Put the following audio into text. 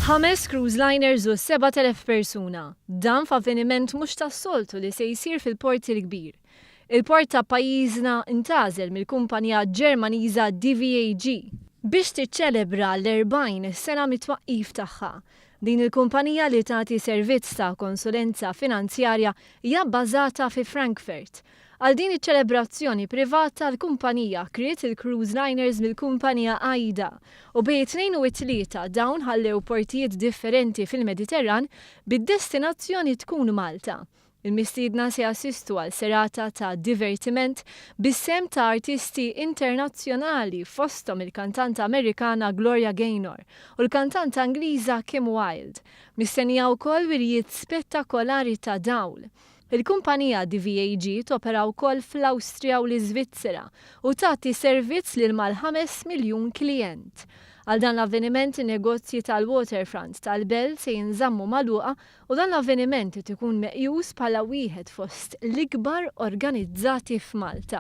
Ħames cruise liners u 7,000 persuna. Dan f'avveniment mhux tas-soltu li se jsir fil-Port il-Kbir. Il-port ta' pajjiżna ntgħażel mill-kumpanija Ġermaniża DVAG biex tiċċelebra l-40 sena mit-twaqqif tagħha. Din il-kumpanija li tagħti servizz ta' konsulenza finanzjarja hija bbażata fi Frankfurt. Għal din iċ-ċelebrazzjoni privata l-kumpanija kriet il-cruise liners mill-kumpanija AIDA u bejn it-Tnejn u t-Tlieta dawn ħallew portijiet differenti fil-Mediterran bid-destinazzjoni tkun Malta. Il-mistiedna se jassistu għal serata ta' divertiment bis-sehem ta' artisti internazzjonali fosthom il-kantanta Amerikana Gloria Gaynor u l-kantanta Ingliża Kim Wilde. Mistennija wkoll wirjiet spettakolari ta' dawl. Il-kumpanija DVAG topera wkoll fl-Awstrija u l-Iżvizzera u tagħti servizz lil mal-5 miljun klijent. Għal dan l-avveniment in-negozji tal-Waterfront tal-Belt se jinżammu magħluqa u dan l-avveniment qed ikun meqjus bħala wieħed fost l-ikbar organizzati f'Malta.